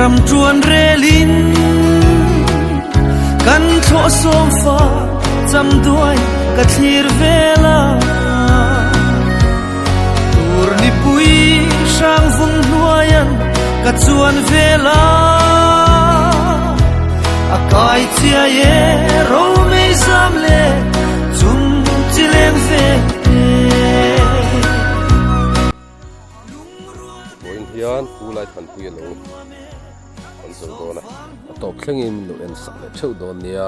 Ram ṭuan relin kan thlawh sawm fa cham duai ka thlir vel a. Tur nipui hrang vung hnuaian ka chuan vel a. A kai chiai e romei zam le chung chi leng ve e. Vawiin hian Pu Laithanpuia lo an zo dawn a. A tawp thlengin min lo en sak leh theuh dawn nia.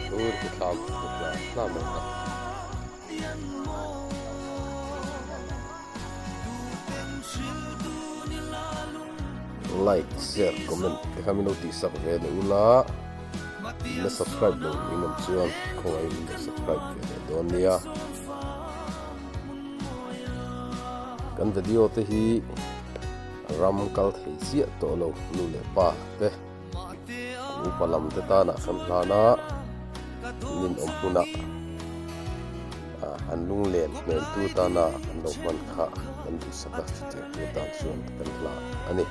Tur ku thlam ku hla hla mai ta. Like, share, comment te kha min lo tih sak ve leh ula. Min la subscribe lo in awm chuan khawngaih min lo subscribe ve leh dawn nia. Kan video te hi ram kal thei chiah tawh lo nu leh pa te upa lam te tana kan hlan a nin awm hunah an lunglen hmel tu tana an lo hman kha kan duhsak a chutiang tur tan chuan kan hlan a ni.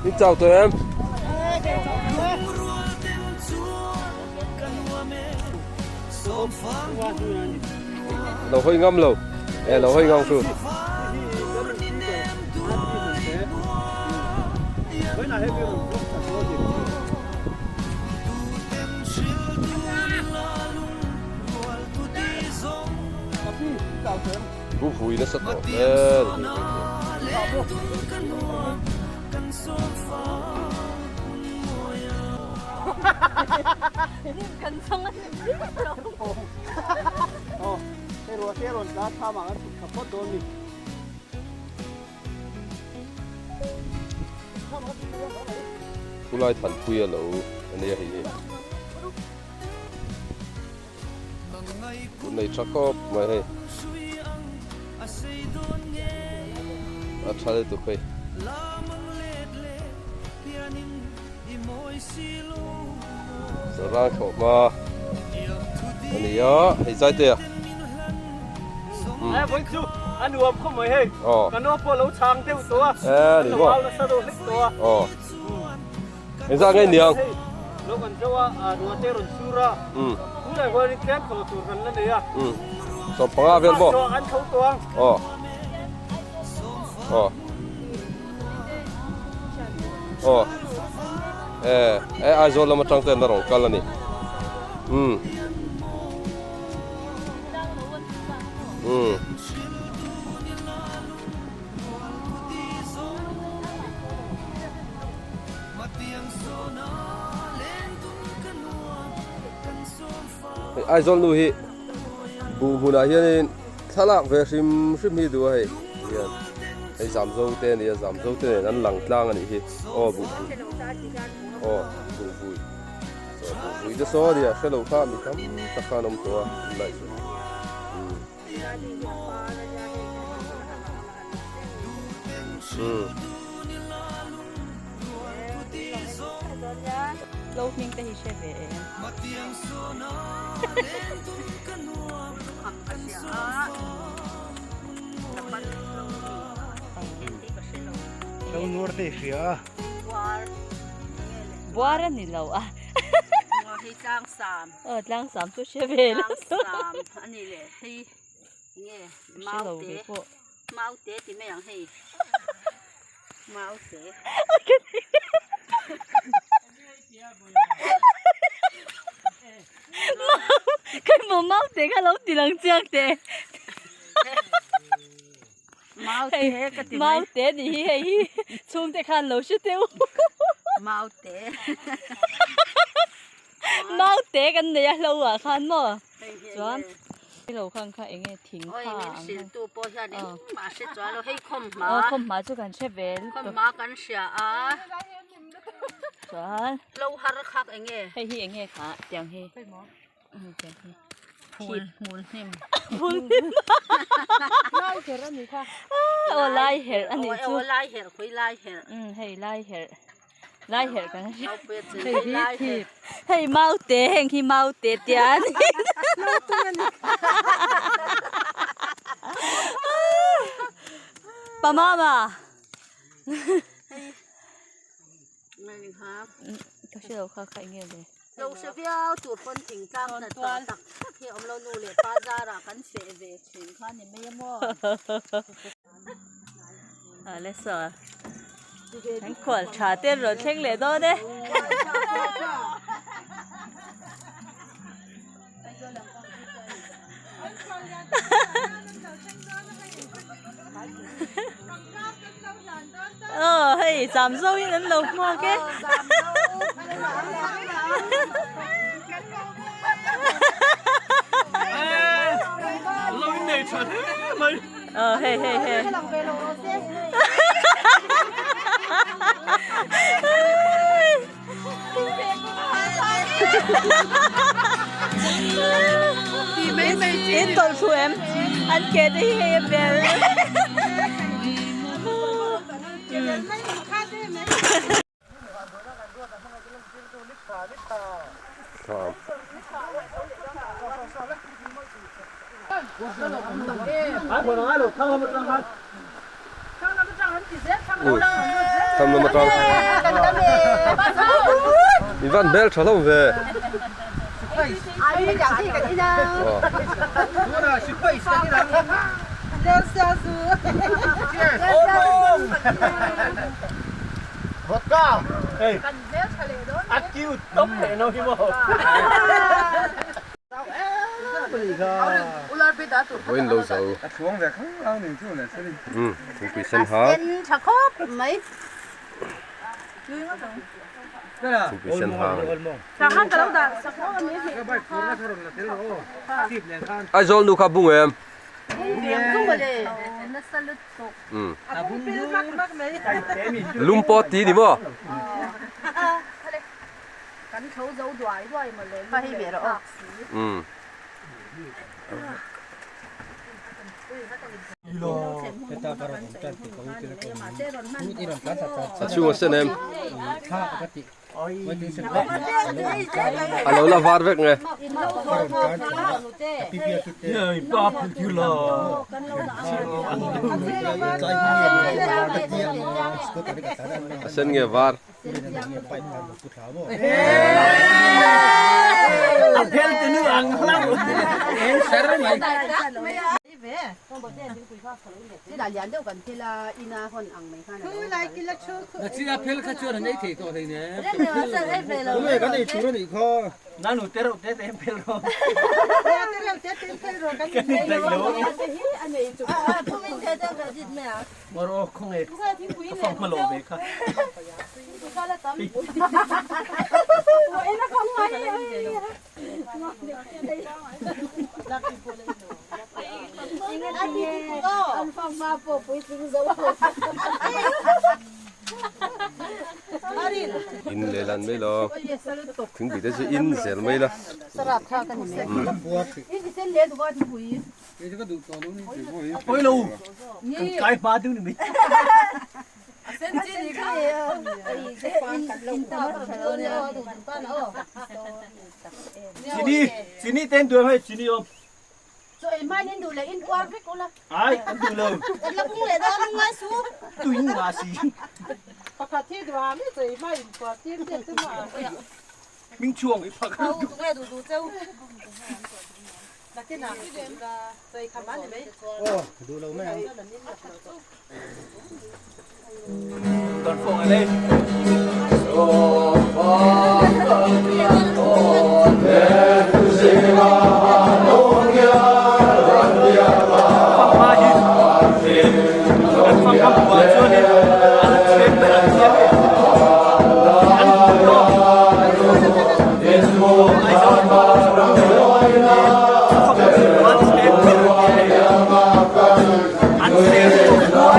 In chau tawh em? Lo hawi ngam lo. E lo hawi ngam chu. Bu vui nasa tawh hle Khulai thanpui a lo ania hei hi. Nei tha khawp mai hei. A tha lutuk hei. Sarang thlawh hma a ni a hei zai te a. He vawi chu a nuam khawp mai hei. Ka nu pawh lo chhang deuh tawh a. Ni maw. Ka nasa deuh hlek tawh a. Engzah nge niang? Lo kan zo a, ruah te rawn sur a. Tunah hian tlem thlawh tur kan la nei a. 15 vel maw? An tho tawh ang. Aw. Aw. Aw. E, e Aizawl lam atang ten a rawn kal a ni. Um. Um. Hei Aizawl nu hi buh hmunah hianin thlalak ve hrim hrim hi duh a hei hian hei Zamzo te a ni a Zamzo te nen an lang tlang a nih hi aw buh vui aw buh vui chaw buh vui te saw a nia hrelo kha mi tam tak khan a awm tawh a tunlai chu umm. Lo hming te hi hre ve em? Lo nuar te hria a. Buar a ni lo a. Aw tlang sam chu hre ve lo. Tlang sam a ni le hei nge Hre lo ve pawh. Maute ti mai ang hei. Maute. Kai maw maute kha lo ti lang chiang teh. Maute ka ti mai. Maute ni hi hei hi chhungte khan lo hre teuh. Maute. Maute kan nei a hlo ah khan maw chuan lo khan kha enge thing kha oi min hrilh tu pawh hian engmah a hre chuan lo hei khawmhma aw khawmhma chu kan hre ve lutuk khawmhma kan hria a chuan hlo har khak enge hei hi enge kha tiang hi tiang hi phul hmul hnim phul hnim lai kher a ni kha. Aw lai herh a nih chu. Aw lai herh khawi lai herh. Umm hei lai herh lai herh kan hria. Hei hi thip. Hei maute heng hi maute tia a ni. Pa mama. Ka hre lo kha kha eng nge le. Lo hre viau tur pawn thingtlang hna tawh tak tak hi a awm lo nu leh pa zarah kan feh ve thin kha ni mai a maw. A le saw an khual tha te an rawn thleng leh dawn e. Aw hei zam zo in an lo hmuak e. Lo in nei tha hle mai. Aw hei hei hei. In tawlh thu em an ke te hi hei a bel Ui tham lam atang in van hmel tha hlawm ve Vawiin lo zo thingpui sen ha thingpui sen ha Aizawl nu kha bung em lum pawh ti ni maw. Kan tho zo duai duai maw le lung leh thlak si. A chhung a sen em? A lo la var vek nge. A sen nge var. In leh lan mai lo thingpui te chu in zel mai la. Chini ten duai hei chini awm. Ai an duh lo. Tui nga si. Ming chuang i phak. Don phong ở đây. Phong ma hi. Kan phong ma bua chuan in an chhem ber an tia hei. An hmu lo. Aizawl An chhem huai.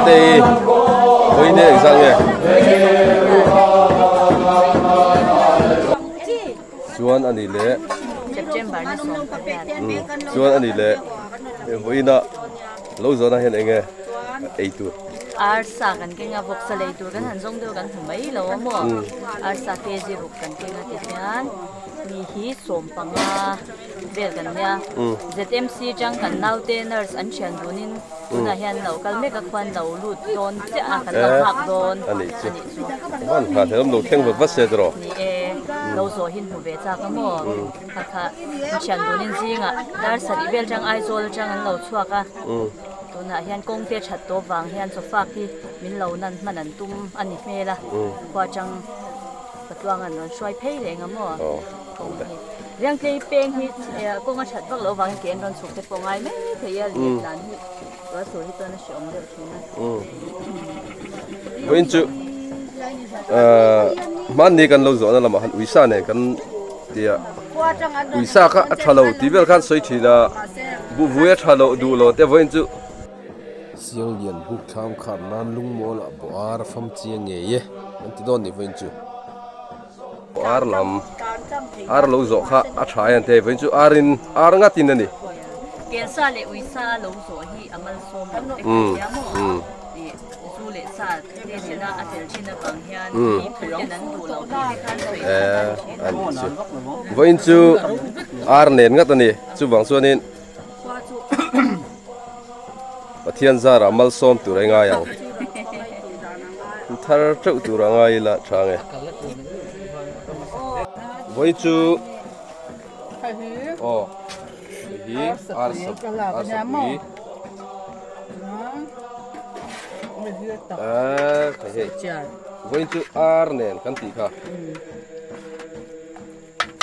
Tetei vawiin engzat nge? Chuan a nih leh chuan a nih leh vawiinah lo zawhna hian eng nge ei tur? Arsa kan keng a, vawksa lei tur kan han zawng deuh kan hmu mai lo a maw? Arsa kg ruk kan keng a ti hian mi hi sawmpanga vel kan nia. ZMC chang kan naute nurse an thian dunin tunah hian lo kal mek a khuan lo lut dawn chiah a kan lo nghak dawn a nih chu. Van nghah hlelawm lo thleng vat vat se tiraw? Ni e, lo zawh hi hmu ve chak a maw? Kha kha an thian dunin zingah dar sarih vel chang Aizawl atang an lo chhuak a. Tunah hian kawngte that tawp vang hian chawfak hi min lo nan hman an tum a ni hmel a, khua chang Patluang an rawn hruai phei reng a maw? Kawng hi Riangtlei peng hi kawng a that vak loh vangin ke an rawn chhuk te pawh ngai mai thei a, lian dan hi rual sur hi chuan a hreawm deuh thin a. Vawiin chu hmanni kan lo zawhna lamah khan uisa nen kan tia uisa kha a tha lo tih vel khan sawi thin a, buhvui a tha loh duh lo te vawiin chu. Sianglian buk thlam khar nan lungmawl ah bawh ar a fam chiang ngei e an ti dawn ni vawiin chu. Ar lam ar lo zawh kha a tha em te vawiin chu ar in ar ngat in a ni. Kelsa leh uisa lo zawh hi a malsawm lo te kan nia maw? Ih zu leh sa te nena a tel thin avang hian mi phu ten an duh lo tih te khan sawi kha kan thin a. Vawiin chu ar nen ngat a ni chuvang chuanin Pathian zarah malsawm tur a ngai ang. Thar teuh tur a ngai ila tha nge. Vawi chu aw hei hi arsa arsa pui ah hei vawi chu ar nen kan tih kha.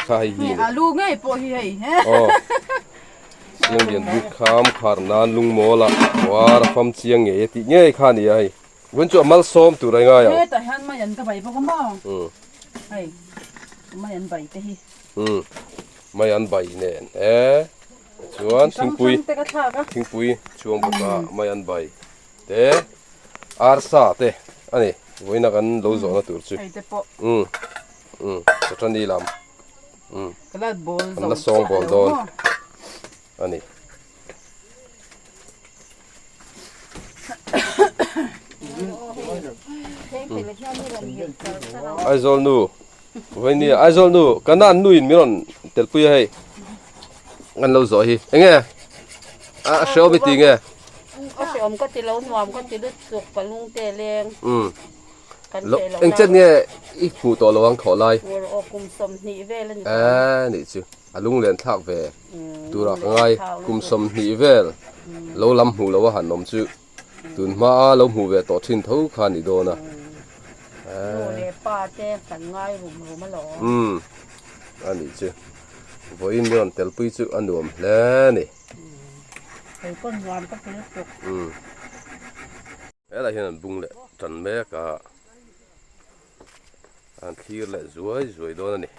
Kha hei hi Alu ngei pawh hi hei aw Sianglian buk kham khar nan lungmawl ah var a fam chiang ngei e tih ngei kha a ni a hei vawiin chu a malsawm tur a ngai ang hetah hian mai an ka bai bawk a maw hei mai an bai te hi umm mai an bai nen e chuan thingpui thingpui chhuang bawk a mai an bai te arsa te a ni vawiin a kan lo zawhna tur chu umm. Umm chawṭani lam umm an la sawng bawl dawn a ni. Aizawl nu vawiin Aizawl nu ka nan nu in min rawn telpui a hei an lo zawh hi enge a hreawm i ti nge? A hreawm ka ti lo nuam ka ti lutuk ka lungte leng. Umm Eng chet nge i hmuh tawh lo ang thawh lai? Eee nih chu a lunglen thlak ve turah ka ngai kum 20 vel lo lam hmuh loh a han awm chu tun hma a lo hmuh ve tawh thin tho kha a ni dawn a. Umm a nih chu vawiin mi rawn telpui chu a nuam hle a ni. Umm. Helai hian an bung leh tan mek a, an thlir leh zuai zuai dawn a ni.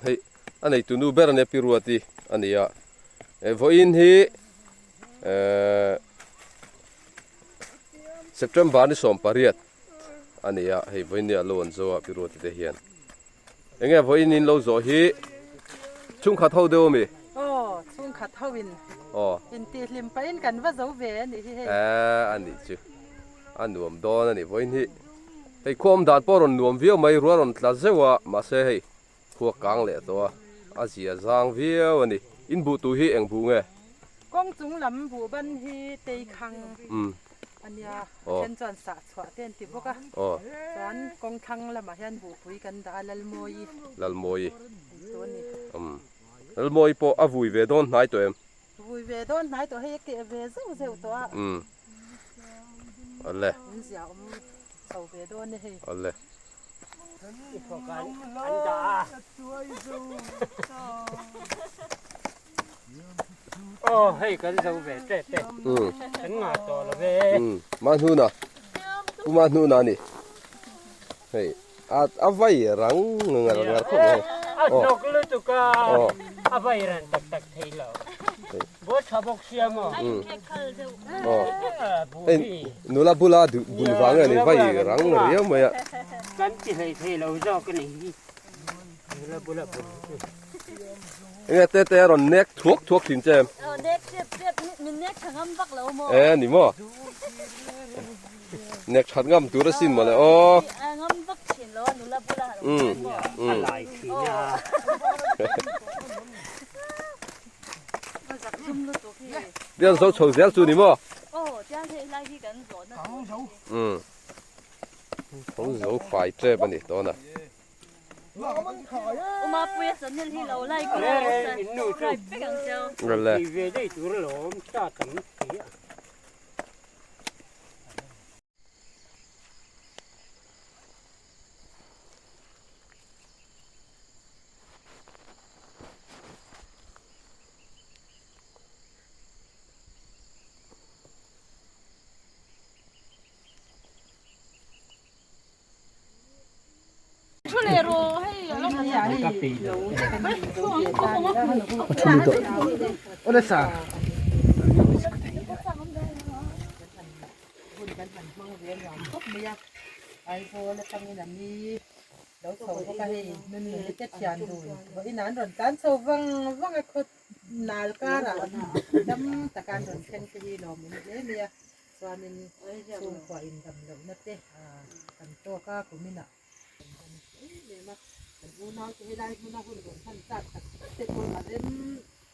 Hei a neitu nu ber ania Pi Ruati a ni a, eh vawiin hi ehh September ni 18 a ni a, hei vawiin nia lo an zo a Pi Ruati te hian. Enge vawiin in lo zawh hi chhungkhat ho deuh ami? Aw, chhungkhat ho in. Aw. Intihhlim pahin kan va zo ve a nih hi hei. Eeh a nih chu. A nuam dawn a ni vawiin hi. Hei khua awm dan pawh rawn nuam viau mai, ruah rawn tla zeuh a, mahse hei khua kang leh tawh a, a zia zang viau a ni. In buh tu hi eng buh nge? Kawng chung lam buh ban hi teikhang a nia. A then chuan sah chhuah te an ti bawk a. Chuan kawng thlang lamah hian buhpui kan dah a, Lalmawi. Lalmawi. Tih a ni. Lalmawi pawh a vui ve dawn hnai tawh em? Vui. Rui ve dawn hnai tawh hei a keh ve zeuh zeuh tawh a. Umm. Awle. In zia awm chho ve dawn e hei. Awle. An dah a. Aw hei kan zo ve tep e. Umm. Kan ngah tawh lo ve. Umm. Mahnu na. Pu Mahnu na ni. Hei a a vai rang ngar ngar khawp mai. A hnawk lutuk a. A vai ran tak tak thei lo. Buat tha bawk sia maw? Hei nula bula duh bun vang a ni vai rang riau mai a. Kan ti hlei thei lo zawk a ni hi. Nula bula bun hi chu. Enge te te a rawn nek thuak thuak thin che em? Aw nek tep tep min nek tha ngam vak lo maw? E ni maw? Nek that ngam tur a sin mawle aw. A ngam vak thin lo a nula bula lo khan maw? A lai thin a. Tiang zo chho zel chu ni maw? Umm. Thawng zo fai tep a ni tawna. Awle. Hun kan han hmang ve nuam khawp mai a, Aizawl atangin a ni lo chho bawk a hei nunui te thian dun vawiin an rawn tlan chho vang vang a khaw nal karah dam taka an rawn thleng te hi lawmawm hle mai a chuanin chhungkua indam lohna te kan tawk a kuminah kan dam em em a kan unau te helai hmuna hun rawn hman chak tak tak te pawh a rem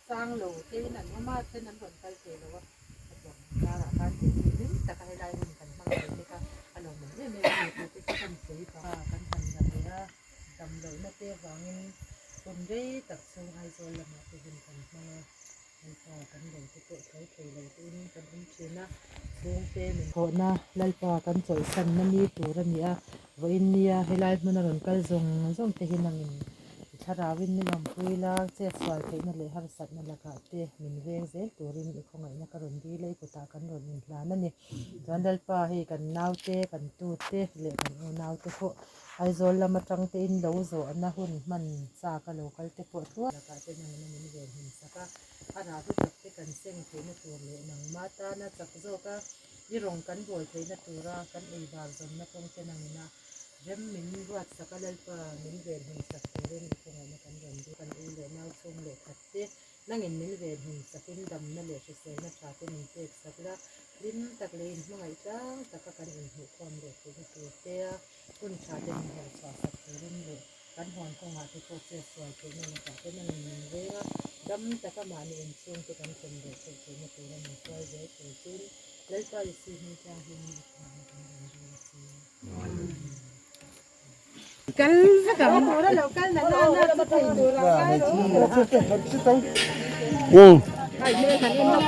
chang lo tein an awm a then an rawn kal thei lo a hetiang karah khan keini hlim taka helai hun kan hmang thei te kha a lawmawm em em a ni tih te chu kan sawi pah a kan han la leh a dam lohna te avangin hun rei tak chhung Aizawl lamah te hun kan hmang a hei kan lo te pawh tho thei lo tein kan awm thin a chhungte min thawhna Lalpa kan chawlhsanna ni tur a ni a vawiin nia helai hmuna rawn kal zawng zawng te hi nangin I thlarauin min awmpui la, chetsual theihna leh harsatna lakah te min veng zel turin i khawngaihna ka rawn dil a, i kutah kan rawn inhlan a ni. Chuan Lalpa, hei kan naute, kan tute leh kan unaute pawh Aizawl lam atang tein lo zawhna hun hman chak a lo kal te pawh tluang lakah te nangin a min ven him sak a, a rah hlu tak te kan seng theihna tur leh nangmah tana chak zawka i rawng kan bawl theihna tura kan eibar zawnna kawng te nangin a Rem min ruat sak a Lalpa min ven him sak turin i khawngaihna kan rawn duh. Kan u leh nau chhung leh khat te nangin min ven him sakin damna leh hriselna tha te min pek sak la, hlim tak leh inhmangaih tlang taka kan inhmuhkhawm leh theihna tur te a hun tha te min herh chhuah sak turin leh kan hawn kawngah te pawh chet sual theihna lakah te nangin min veng a, dam taka mahni inchhung te kan thlen leh theih theihna tura min hruai zel tur chin Lalpa Jesuh hming thianghlimin i khawngaihna kan rawn dil a che.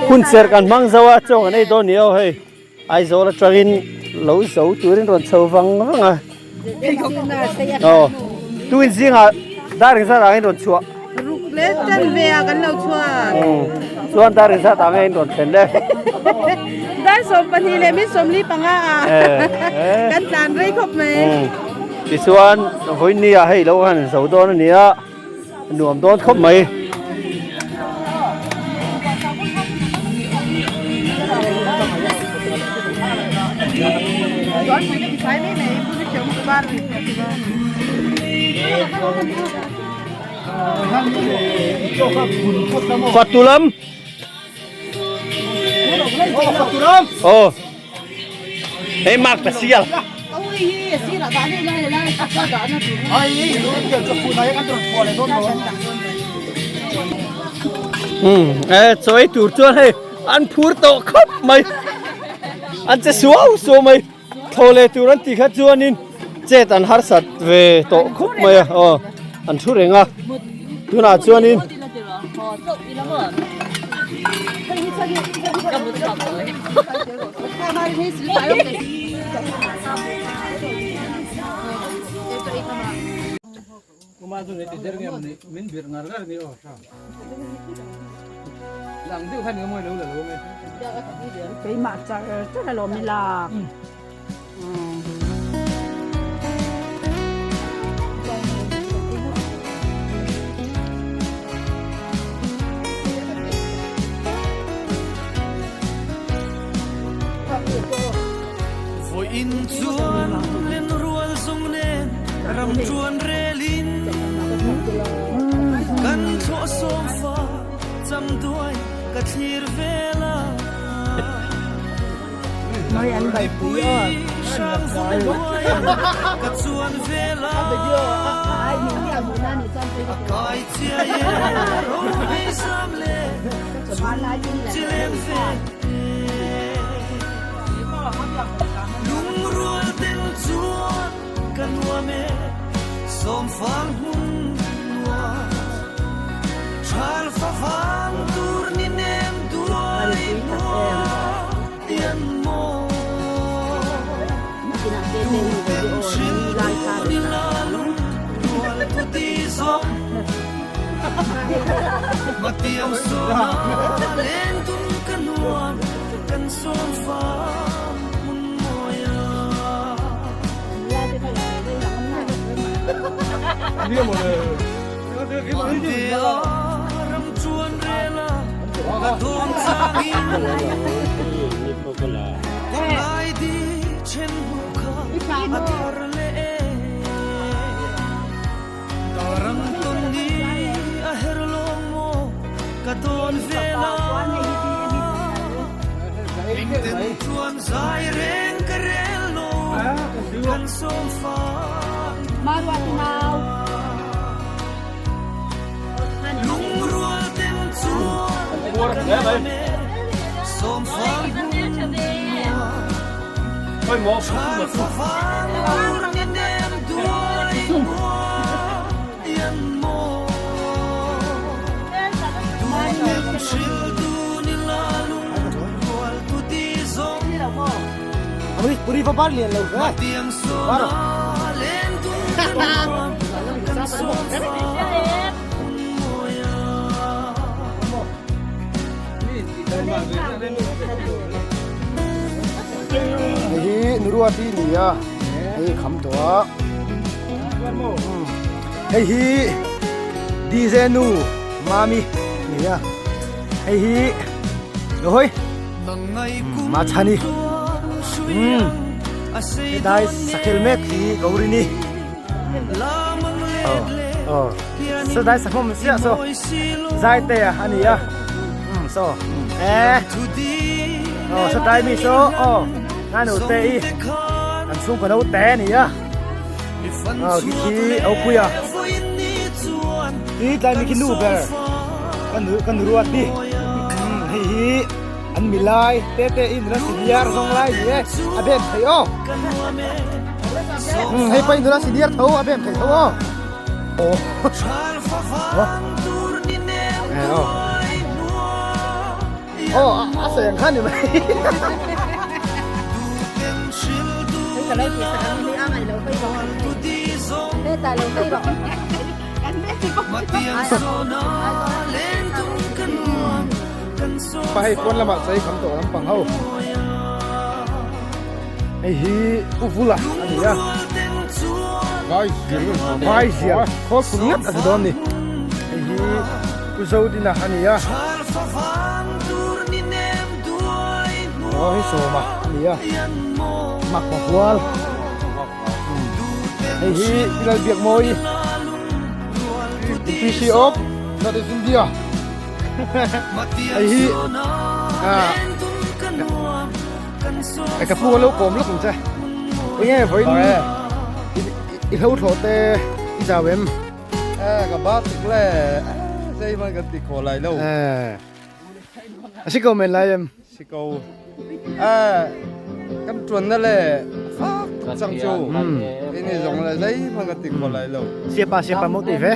Hun ser kan hmang zo a chaw kan ei dawn ni aw hei Aizawl atangin lo zo turin rawn chho vang vang a aw tuin zingah dar engzat ah in rawn chhuah Ruk leh tan ve ah kan lo chhuak. Chuan dar engzat ah nge in rawn thlen le? Dar 12 leh min 45 ah kan tlan rei khawp mai. Tichuan vawiin ah hei lo han zo dawn a ni a, nuam dawn khawp mai. Fatulam Oh Hei mak ta sial E chawi tur chuan hei an phur tawh khawp mai an che suau suau mai Thaw leh tur an tih kha chuanin chet an harsat ve tawh khawp mai a aw an thu reng a tunah chuanin. Ka mut chhuak tawh e. Keimah char char alawm ila. Vawiin chuan lenrual zawng nen ram chuan relin kan thlawh sawm fa cham duai ka thlir vel a. Mipui hrang vung hnuaia ka chuan vel a. A kai chiai e ropui zam leh chhun chi leng ve e. Lungrual den chuan ka nuam e sawmfang hmun nuam. Thal fa vang tur ni nem duai hnuai. Hei hi Nuruati ni a hei kham tawh a hei hi DJ nu Mami ni a hei hi Lawhawi Machhani hetlai sakhel mek hi Gaurini aw saw sakhawm chiah saw Zaite a ni a saw eh aw satlai mi saw aw nanu te i an chhungkaw no te a ni a aw khi khi a pui a ti tlai mi khi nu ber ka nu ka nu ruat ni hei hi an milai te te in nula senior zawng lai ni e a bem thei aw hei pawh in nula senior tho a bem thei tho aw. Aw a sawi ang khan ni mai. Pa hei pawn lamah chei kham tawh lampang ho. Hei hi Pu Vula a ni a. Vai zial vai zial khawl phun ngat a ni dawn ni. Hei hi Pu Zodina a ni a. Aw hei Sawma a ni a. Mak Pahual. Hei hi Pi Lalbiakmawii PC of North East India. Hei hi ah Ka pu a lo kawm lawk ang che. Enge vawiin i hlo thlawh te i zau em? Eh ka ba tuk le zei man kan ti kho lai lo. Eh a si ko men lai em? Si ko. Eh kan tuan na le fak tuk cang cu. Ini zong le zei man kan ti kho lai lo. Siapa siapa mau ti ve?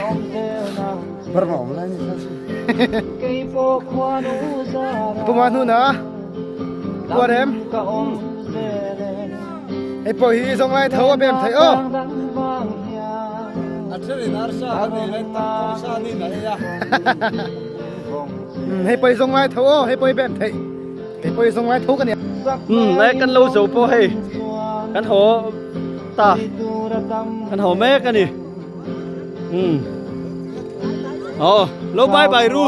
Bar ma om lai ni sa. Puma hnuna Puarem hei pawh hi zawng lai tho a bem theih aw. Hei pawh hi zawng lai tho aw hei pawh hi bem theih hei pawh hi zawng lai tho ka nia. Umm e kan lo zo pawh hei kan haw ta kan haw mek a ni. Umm aw lo bye bye ru.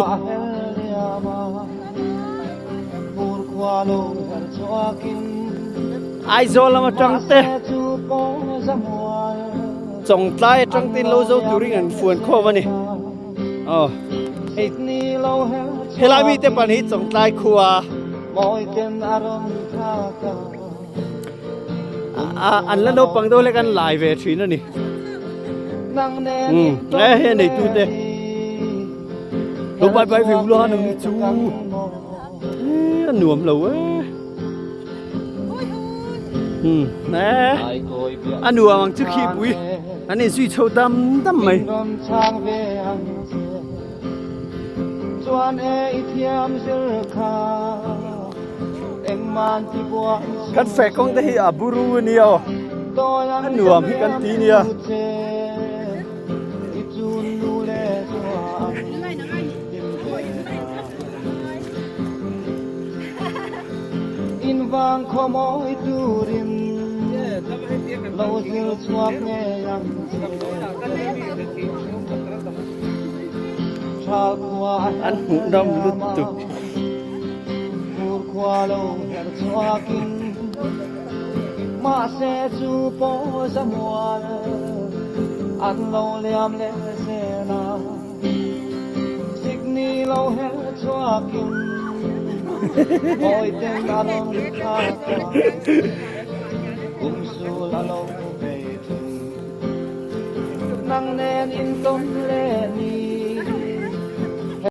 Aizawl lam atang te Chawngtlai atang te in lo zo turin an fuan khawm a ni aw hei helai mite pan hi Chawngtlai khua an la naupang deuh hlek an lai ve thin a ni umm e hei a neitu te lo bai bai ve ula nang ni chu a nuam lo e umm e a nuam ang chu khi pui an inzui chho dam dam mai. Kan feh kawng te hi a buru a nia aw a nuam hi kan ti nia. An hmuh nawm lutuk.